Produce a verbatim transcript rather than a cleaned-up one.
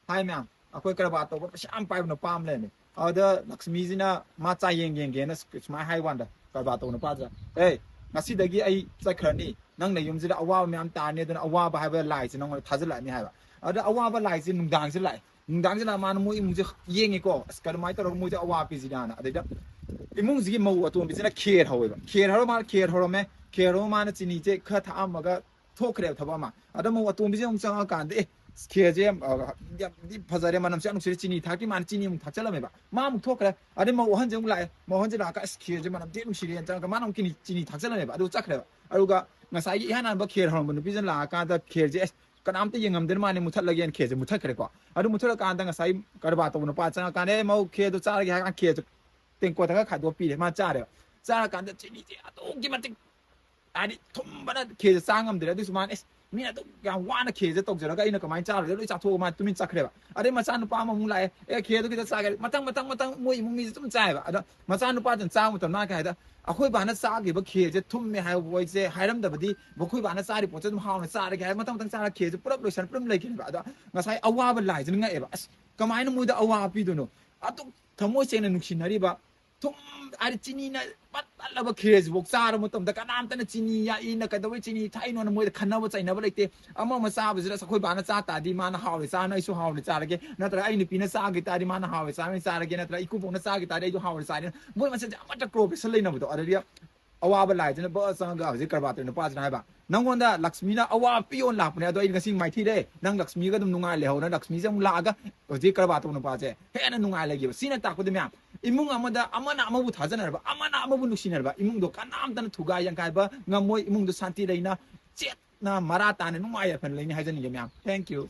ꯍꯥꯏ ꯃꯌꯥꯝ, ꯑꯩꯈꯣꯏ ꯀꯔꯕꯥꯔ ꯇꯧꯕ ꯄꯩꯁꯥ ꯌꯥꯝ ꯄꯥꯏꯕ ꯅꯨꯄꯥ ꯑꯃ ꯂꯩꯔꯝꯃꯦ꯫ ꯑꯗꯨꯗ ꯂꯛꯁꯃꯤꯁꯤꯅ ꯃꯥ ꯆꯥ ꯌꯦꯡ ꯌꯦꯡꯒꯦꯅ ꯁꯨꯃꯥꯏꯅ ꯍꯥꯏ ꯋꯥꯟꯗ, ꯀꯔꯕꯥꯔ ꯇꯧꯕ ꯅꯨꯄꯥꯗꯨꯗ, "ꯑꯦ, ꯉꯁꯤꯗꯒꯤ ꯑꯩ ꯆꯠꯈ꯭ꯔꯅꯤ, ꯅꯪꯅ ꯌꯨꯝꯁꯤꯗ ꯑꯋꯥꯕ ꯃꯌꯥꯝ ꯇꯥꯔꯅꯤ, ꯑꯗꯨꯅ ꯑꯋꯥꯕ ꯍꯥꯏꯕ ꯂꯥꯏꯁꯦ ꯅꯪꯉꯣꯟꯗ ꯊꯥꯖꯤꯜꯂꯛꯑꯅꯤ" ꯍꯥꯏꯕ꯫ ꯑꯗ ꯑꯋꯥꯕ ꯂꯥꯏꯁꯦ ꯅꯨꯡꯗꯥꯡꯁꯤꯗ ꯂꯥꯛꯑꯦ꯫ ꯅꯨꯡꯗꯥꯡꯁꯤꯗ ꯂꯥꯛꯑ ꯃꯥꯅ ꯃꯣꯏ ꯏꯃꯨꯡꯁꯦ ꯌꯦꯡꯉꯦꯀꯣ, "ꯑꯁ, ꯀꯔꯝꯍꯥꯏꯅ ꯇꯧꯔꯒ ꯃꯣꯏꯁꯦ ꯑꯋꯥꯕ ꯄꯤꯁꯤꯅ?" ꯑꯗꯩꯗ ꯏꯃꯨꯡꯁꯤꯒꯤ ꯃꯧ ꯑꯇꯣꯝꯕꯤꯁꯤꯅ ꯈꯦꯔ ꯍꯧꯋꯦꯕ꯫ ꯈꯦꯔ ꯍꯧꯔ ꯃꯥꯅ ꯈꯦꯔ ꯍꯧꯔꯝꯃꯦ꯫ ꯈꯦꯔ ꯍꯧꯔ ꯃꯥꯅ ꯆꯤꯅꯤꯁꯦ ꯈꯔ ꯊꯥꯛꯑꯝꯃꯒ ꯊꯣꯛꯈ꯭ꯔꯦꯕ ꯊꯕꯛ ꯑꯃ꯫ ꯑꯗ ꯃꯧ ꯑꯇꯣꯝꯕꯤꯁꯦ ꯑꯃꯨꯛ ꯆꯪꯉꯛꯑꯀꯥꯟꯗ, "ꯑꯦ, ꯈꯦꯔꯁꯦ ꯌꯥꯝ, ꯑ, ꯌꯥꯝꯗꯤ ꯐꯖꯔꯦ, ꯃꯅꯝꯁꯨ ꯌꯥꯝ ꯅꯨꯡꯁꯤꯔꯦ, ꯆꯤꯅꯤ ꯊꯥꯛꯇꯤ ꯃꯥꯅ ꯆꯤꯅꯤ ꯑꯃꯨꯛ ꯊꯥꯛꯆꯜꯂꯝꯃꯦꯕ"꯫ ꯃꯥ ꯑꯃꯨꯛ ꯊꯣꯛꯈ꯭ꯔꯦ꯫ ꯑꯗꯩ ꯃꯧ ꯑꯍꯟꯁꯦ ꯑꯃꯨꯛ ꯂꯥꯛꯑꯦ꯫ ꯃꯧ ꯑꯍꯟꯁꯦ ꯂꯥꯛꯑꯒ, "ꯑꯁ, ꯈꯦꯔꯁꯦ ꯃꯅꯝ ꯊꯤ ꯅꯨꯡꯁꯤꯔꯦꯅ" ꯆꯪꯉꯒ ꯃꯥꯅ ꯑꯃꯨꯛ ꯆꯤꯅꯤ, ꯆꯤꯅꯤ ꯊꯥꯛꯆꯜꯂꯝꯃꯦꯕ꯫ ꯑꯗꯨ ꯆꯠꯈ꯭ꯔꯦꯕ꯫ ꯑꯗꯨꯒ ꯉꯁꯥꯏꯒꯤ ꯏꯍꯥꯟ ꯍꯥꯟꯕ ꯈꯦꯔ ꯍꯧꯔꯝꯕ ꯅꯨꯄꯤꯁꯤꯅ ꯂꯥꯛꯑꯀꯥꯟꯗ ꯈꯦꯔꯁꯦ, "ꯑꯁ, ꯀꯅꯥꯝꯇ ꯌꯦꯡꯉꯝꯗꯦꯅ ꯃꯥꯅꯦ ꯃꯨꯊꯠꯂꯒꯦꯅ" ꯈꯦꯔꯁꯦ ꯃꯨꯊꯠꯈ꯭ꯔꯦꯀꯣ꯫ ꯑꯗꯨ ꯃꯨꯊꯠꯂꯀꯥꯟꯗ ꯉꯁꯥꯏ ꯀꯔꯕꯥꯔ ꯇꯧꯕ ꯅꯨꯄꯥ ꯆꯪꯉꯀꯥꯟꯗ, "ꯑꯦ, ꯃꯧ, ꯈꯦꯔꯗꯣ ꯆꯥꯔꯒꯦ" ꯍꯥꯏꯔꯀꯥꯟꯗ ꯈꯦꯔꯁꯦ ꯇꯦꯡꯀꯣꯠꯇꯒ ꯈꯥꯏꯗꯣꯛꯑ ꯄꯤꯔꯦ꯫ ꯃꯥ ꯆꯥꯔꯦꯕ꯫ ꯆꯥꯔꯀꯥꯟꯗ ꯆꯤꯅꯤꯁꯦ ꯑꯗꯨꯛꯀꯤ ꯃꯇꯤꯛ, ꯍꯥꯏꯗꯤ, ꯊꯨꯝꯕꯅ ꯈꯦꯔꯁꯦ ꯆꯥ ꯉꯝꯗ꯭ꯔꯦ꯫ ꯑꯗꯨꯁꯨ ꯃꯥꯅ, "ꯑꯦꯁ, ꯃꯤꯅ ꯑꯗꯨꯛ ꯌꯥꯝ ꯋꯥꯅ ꯈꯦꯔꯁꯦ ꯇꯧꯖꯔꯒ ꯑꯩꯅ ꯀꯃꯥꯏꯅ ꯆꯥꯔꯣꯏꯗ?" ꯂꯣꯏ ꯆꯥꯊꯣꯛꯑꯒ ꯃꯥ ꯇꯨꯃꯤꯟ ꯆꯠꯈ꯭ꯔꯦꯕ꯫ ꯑꯗꯩ ꯃꯆꯥꯅꯨꯄꯥ ꯑꯃꯃꯨꯛ ꯂꯥꯛꯑꯦ, "ꯑꯦ, ꯈꯦꯔꯗꯣ ꯈꯤꯇ ꯆꯥꯒꯦ"꯫ ꯃꯊꯪ, ꯃꯊꯪ, ꯃꯊꯪ ꯃꯣꯏ ꯏꯃꯨꯡ ꯃꯤꯁꯦ ꯑꯗꯨꯝ ꯆꯥꯏꯑꯕ꯫ ꯑꯗ ꯃꯆꯥꯅꯨꯄꯥꯗꯨꯅ ꯆꯥꯕ ꯃꯇꯝꯗ ꯃꯥ ꯀꯩ ꯍꯥꯏꯗ, "ꯑꯩꯈꯣꯏ ꯕꯥꯅ ꯆꯥꯈꯤꯕ ꯈꯦꯔꯁꯦ ꯊꯨꯝꯃꯦ ꯍꯥꯏꯕ ꯋꯥꯁꯦ ꯍꯥꯏꯔꯝꯗꯕꯗꯤ, ꯑꯩꯈꯣꯏ ꯕꯥꯅ ꯆꯥꯔꯤ ꯄꯣꯠꯁꯦ ꯑꯗꯨꯝ ꯍꯥꯎꯅ ꯆꯥꯔꯒꯦ" ꯍꯥꯏꯔ ꯃꯊꯪ ꯃꯊꯪ ꯆꯥꯔ ꯈꯦꯔꯁꯦ ꯄꯨꯂꯞ ꯂꯣꯏꯁꯟ ꯄꯨꯂꯞ ꯂꯩꯈꯤꯕ꯫ ꯑꯗ ꯉꯁꯥꯏ ꯑꯋꯥꯕ ꯂꯥꯏꯁꯤꯅ ꯉꯛꯑꯦꯕ꯫ "ꯑꯁ, ꯀꯃꯥꯏꯅ ꯃꯣꯏꯗ ꯑꯋꯥꯕ ꯄꯤꯗꯣꯏꯅꯣ? ꯑꯗꯨꯛ ꯊꯃꯣꯏ ꯁꯦꯡꯅ ꯅꯨꯡꯁꯤꯅꯔꯤꯕ, ꯊꯨꯝ, ꯍꯥꯏꯗꯤ, ꯆꯤꯅꯤꯅ ꯄꯠ ꯇꯠꯂꯕ ꯈꯦꯔꯁꯤꯐꯥꯎ ꯆꯥꯔꯕ ꯃꯇꯝꯗ ꯀꯅꯥꯝꯇꯅ ꯆꯤꯅꯤ ꯌꯥꯛꯏꯅ ꯀꯩꯗꯧꯕꯩ ꯆꯤꯅꯤ ꯊꯥꯛꯏꯅꯣꯅ ꯃꯣꯏꯗ ꯈꯟꯅꯕ ꯆꯩꯅꯕ ꯂꯩꯇꯦ꯫ ꯑꯃ ꯑꯃ ꯆꯥꯕꯁꯤꯗ ꯑꯩꯈꯣꯏ ꯕꯥꯅ ꯆꯥ ꯇꯥꯔꯗꯤ ꯃꯥꯅ ꯍꯥꯎꯅ ꯆꯥꯔꯅꯤ, ꯑꯩꯁꯨ ꯍꯥꯎꯅ ꯆꯥꯔꯒꯦ, ꯅꯠꯇ꯭ꯔꯒ ꯑꯩ ꯅꯨꯄꯤꯅ ꯆꯥꯈꯤ ꯇꯥꯔꯗꯤ ꯃꯥꯅ ꯍꯥꯎꯅ ꯆꯥꯔꯅꯤ ꯆꯥꯔꯒꯦ, ꯅꯠꯇ꯭ꯔꯒ ꯏꯀꯨꯕꯣꯛꯅ ꯆꯥꯈꯤ ꯇꯥꯔꯗꯤ ꯑꯩꯁꯨ ꯍꯥꯎꯅ ꯆꯥꯔꯅꯤ"꯫ ꯃꯣꯏ ꯃꯁꯦꯟꯁꯦ ꯑꯃꯠꯇ ꯀ꯭ꯔꯣꯄꯦꯁꯟ ꯂꯩꯅꯕꯗꯣ꯫ ꯑꯗꯨꯗꯤ ꯑꯋꯥꯕ ꯂꯥꯏꯁꯤꯅ ꯕꯛ ꯆꯪꯉꯒ ꯍꯧꯖꯤꯛ ꯀꯔꯕꯥꯔ ꯇꯧꯔꯤ ꯅꯨꯄꯥꯁꯤꯅ ꯍꯥꯏꯕ, "ꯅꯪꯉꯣꯟꯗ ꯂꯛꯁꯃꯤꯅ ꯑꯋꯥꯕ ꯄꯤꯌꯣꯅ ꯂꯥꯛꯄꯅꯦ, ꯑꯗꯣ ꯑꯩ ꯉꯁꯤ ꯃꯥꯏꯊꯤꯔꯦ, ꯅꯪ ꯂꯛꯁꯃꯤꯒ ꯑꯗꯨꯝ ꯅꯨꯡꯉꯥꯏ ꯂꯩꯍꯧꯔꯣ"꯫ ꯂꯛꯁꯃꯤꯁꯦ ꯑꯃꯨꯛ ꯂꯥꯛꯑꯒ ꯍꯧꯖꯤꯛ ꯀꯔꯕꯥꯔ ꯇꯧꯕ ꯅꯨꯄꯥꯁꯦ ꯍꯦꯟꯅ ꯅꯨꯡꯉꯥꯏ ꯂꯩꯈꯤꯕ꯫ ꯁꯤꯅ ꯇꯥꯛꯄꯗꯤ ꯃꯌꯥꯝ, ꯏꯃꯨꯡ ꯑꯃꯗ ꯑꯃꯅ ꯑꯃꯕꯨ ꯊꯥꯖꯅꯔꯕ, ꯑꯃꯅ ꯑꯃꯕꯨ ꯅꯨꯡꯁꯤꯅꯔꯕ ꯏꯃꯨꯡꯗꯣ ꯀꯅꯥꯝꯇꯅ ꯊꯨꯒꯥꯏ ꯌꯥꯡꯈꯥꯏꯕ ꯉꯝꯃꯣꯏ꯫ ꯏꯃꯨꯡꯗꯣ ꯁꯥꯟꯇꯤ ꯂꯩꯅ, ꯆꯦꯠꯅ, ꯃꯔꯥ ꯇꯥꯅ, ꯅꯨꯡꯉꯥꯏ ꯌꯥꯏꯐꯅ ꯂꯩꯅꯤ ꯍꯥꯏꯖꯅꯤꯡꯉꯦ ꯃꯌꯥꯝ꯫ Thank you꯫